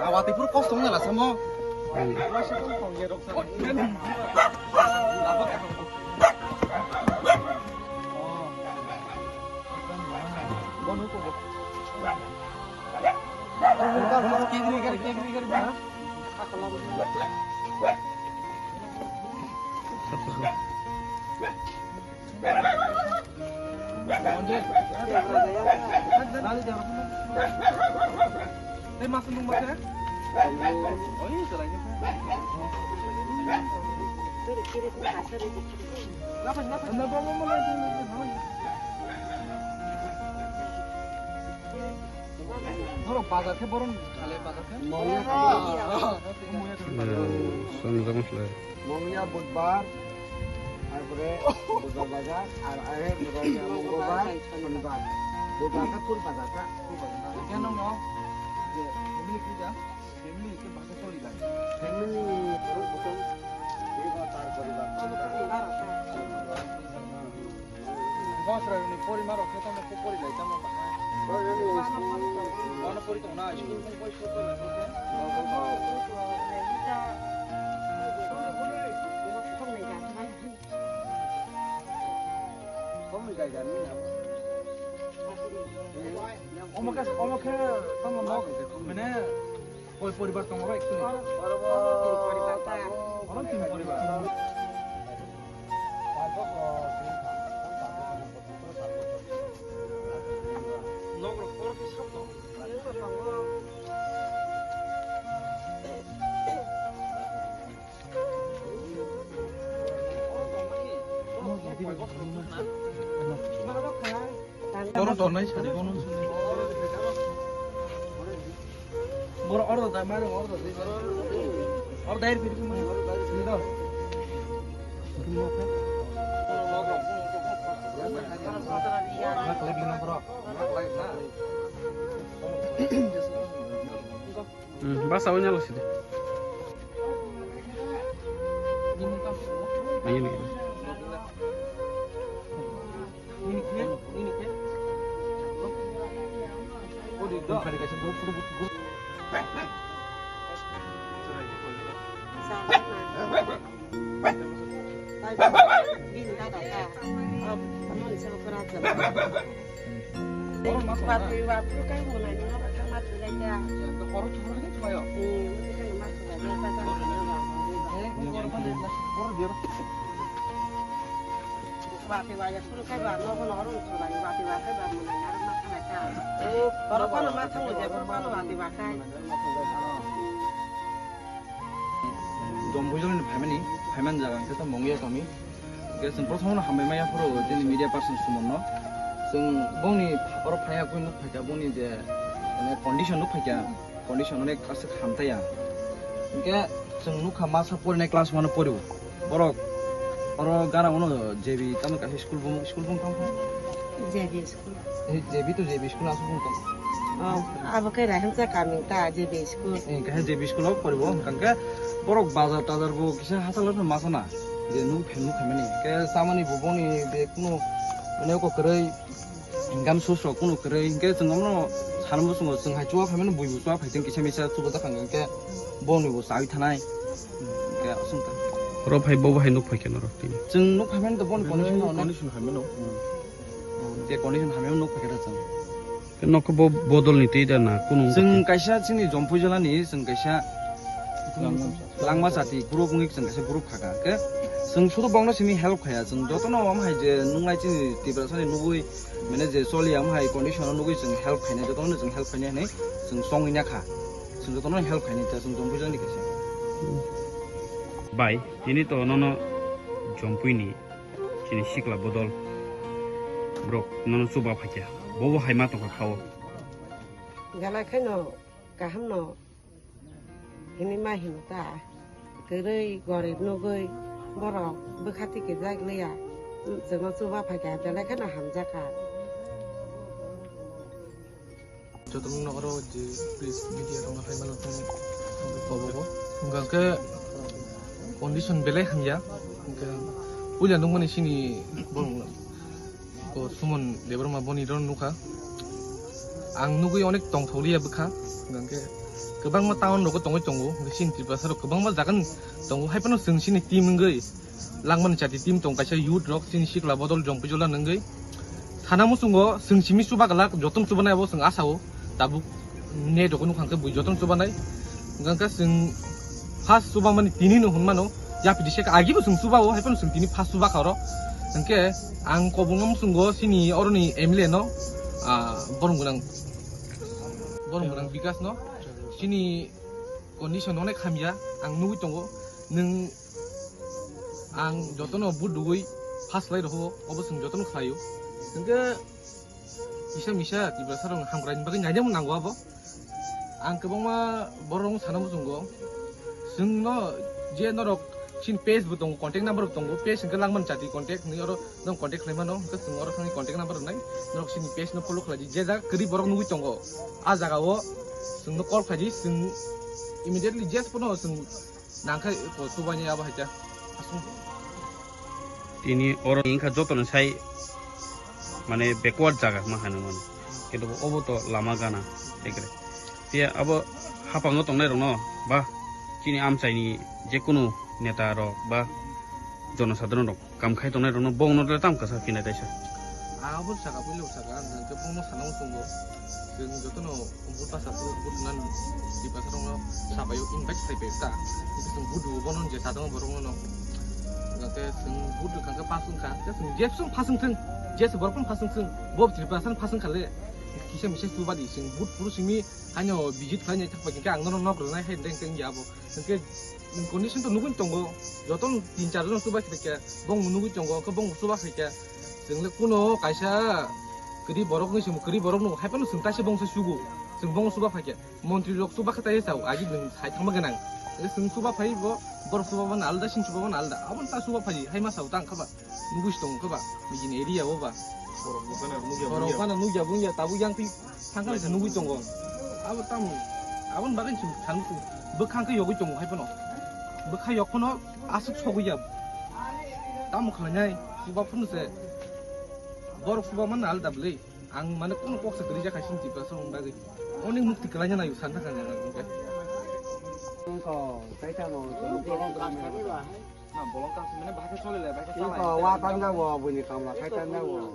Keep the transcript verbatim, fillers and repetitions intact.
Awati puro kosto wngya la samo. Borok bazar khe, borok khale bazar khe. Mawya bazar. Mawya bazar. Hmm, song jama khlai. Mawya budbar, tarpore budbar bazar, ar ahe budbar mongolbar, shonibar. Budbar khe full bazar kha. Khe nongno je family kisa, family khe bazar soli lai. Family borok kutung, ebo tar poribar. Bosra ni pori ma rok khe tamo khe pori lai tamo ba. Bono pori tong na, school kung pori school pori lai khe. Omo khe, omo khe tamo nok mane. Koi poribar tongo bai? Oro bo tin poribar ta. Oro tin poribar. Nok rok oro khe sab tongo. Toro tornai sari kono. Boro order da mari order da. Order air piri mari order da. Hmm, basa wanya lo sidi. Ayo ni. Jompuijolni phaimani, phaiman jaga hwnkhe to Mongya kami. Hwnkhe chwng prothomno hambai maya phuru chini media person Sumonno. Chwng bongni oro phaiya kwi nuk phaikha bongni je, mane, condition nuk phaikha, condition onek aswk hamtaiya. Hwnkhe chwng nukha masa porinai class one o porio. Borok oro gana uno J B tamo kaisa school bumung, school bumung tamo? J B school. Eh, J B to J B school aswk bumung tamo? Oh, abo khe Rahimsa kami ta J B school. Eh, kaisa J B school o poribo, hwnkhe borok bazar tazar bo kisa hachalo no masana. Je nuk phem nuk phem ni. Ke samani bo boni be kuno mane ko kwrwi income source rok kuno kwrwi. Hwnkhe chwng omono sanmo chwng hai chuwa phaimani bui bo chuwa phaiteng kisa misa chuba jakhang hwnkhe boni bo chawi thanai. Hwnkhe aswk ta. Oro phai bo bo hai nuk phai khe norok tini. Chwng nuk phaimani to boni condition no. Condition phaimano. Hmm. Je condition hamya nuk phaikha da chwng. Nokho bo bodol ni twi da na kunu wngkha? Chwng kaisa chini Jompuijala ni chwng kaisa langma chati group wngwi chwng kaisa group khaka. Ke chwng sudu bongno simi help khaya. Chwng jotono omo hai je nungnai chini Tiprasa ni nugwi mane je choli omo hai condition o nugwi chwng help khainai, jotono chwng help khainai hinwi chwng chongwi nakha. Chwng jotono help khainai ta chwng Jompuijala ni kaisa. Bai, tini to nono Jompui ni. Chini sikla bodol borok nono chuba phaikha, bobo hai ma tongkha khao. Belai kheno kaham no hini ma hino ta, kwrwi gorib nugwi borok bwkha tiki jak liya, chwngno chuba phaikha belai kheno hamjakha. Jotono nokaro je please media rok no hai mano tong bobo bo. Hwnkha khe Condition belai hamya. Hwnkhe puila nukmani chini borok ko Suman Debbarma boni ron nukha. Ang nugwi onek tongthokliya bwkha. Hwnkhe kwbangma town rogo tongwi tongo. Hwnkhe chini Tiprasa rok kwbangma jaga ni tongo. Haiphano chwng chini team wngwi langmani chati team tong kaisa youth rok chini sikla bodol jompijola nungwi. Sana muchungo chwng simi chuba glak jotono chubanai abo chwng asao. Tabuk net rok nukha hwnkhe bui jotono chubanai. Hwnkhe chwng first chubamani tini no hwnmano. Yapri se agibo chwng chubao, haiphano chwng tini first chubakha oro. Hwnkhe ang kobongma muchungo chini oroni M L A no, ah, borom gwnang, borom gwnang Bikas no. Chini condition onek hamya, ang nugwi tongo. Nwng ang jotono vote rwwi first khlai rokho, obo chwng jotono khlaio. Hwnkhe kisa misa Tiprasa rok hamkraini bagwi nainani nango abo. Ang kwbangma borok rok sana muchungo. Chwngno je norok chini page bo tongo, contact number bo tongo, page hwnkhe Langmani Chati contact hinwi oro norok contact khlai mano, hwnkhe chwng oro thangwi contact number rwnai, norok chini page no follow khlai di, je jaga kwrwi borok nugwi tongo, a jaga o chwngno call khlai di, chwng immediately je phano chwng nangkhe ko chubaini abo haikhe aswk. Tini oro wngkha jotono sai mane backward jaga ma hwnwi mano. Kintu obo to lama gana ekre. Phiya abo haphango tongnai rokno ba chini amchaini jekunu neta rok ba jonosadharon rok kam khai tongnai rokno bongno le tam kasa khinai taisa. Abo saka puilo saka ang hwnkhe bongno sana muchungo. Chwng jotono Buddha sapro Buddha nan Tiprasa rokno sabaio invite khlai pai ta. Hwnkhe chwng Buddha bono je sadong borok no. Hwnkhe chwng Buddha kangkhe pasung kha. Hwnkhe chwng jepsung pasung thung. Jepsung borok pasung thung. Bo Tiprasa pasung khale. Kisa misa chuba di chwng Buddha puru simi haino visit khlai nai thang pai khe ang nono nok rwnai hai deng teng ya bo. Hwnkhe condition to nugwi tongo. Jotono tin char jon chuba khe bong nugwi tongo. Hwnkhe bong chuba khe. Chwng le kuno kaisa kwrwi borok wngwi se kwrwi borok no hai phano chwng kaisa bongsa sugo, chwng bongno chuba phaikhe montri rok chuba khe tai chao agi nwng sai thangma gwnang. Chwng chuba phai bo borok chuba mano alda, chwng chuba mano alda, abo ta chuba phai hai ma sao tang kha ba nugwi se tongo kha ba nijini area o ba. Borok bo phano nugya bungya tabuk yang twi thang kha nugwi tongo. Abo tamo aboni bagwi chwng thang bwkhang khe yogwi tongo hai phano bwkha yok phano aswk sogwi ya tamo khlainai chuba phano se. Borok chuba mano alda bwlwi. Ang mane kuno kok sa kwrwi jakha sini Tiprasa rokni bagwi. Onek mukti kwlaina naio santa kanya nang hwnkhe. Wngkha, kaisa no. Na bolong kasu mane bahasa chole le, bahasa chala. Wngkha, wa tanda wo, bini kamla khai tanda wo.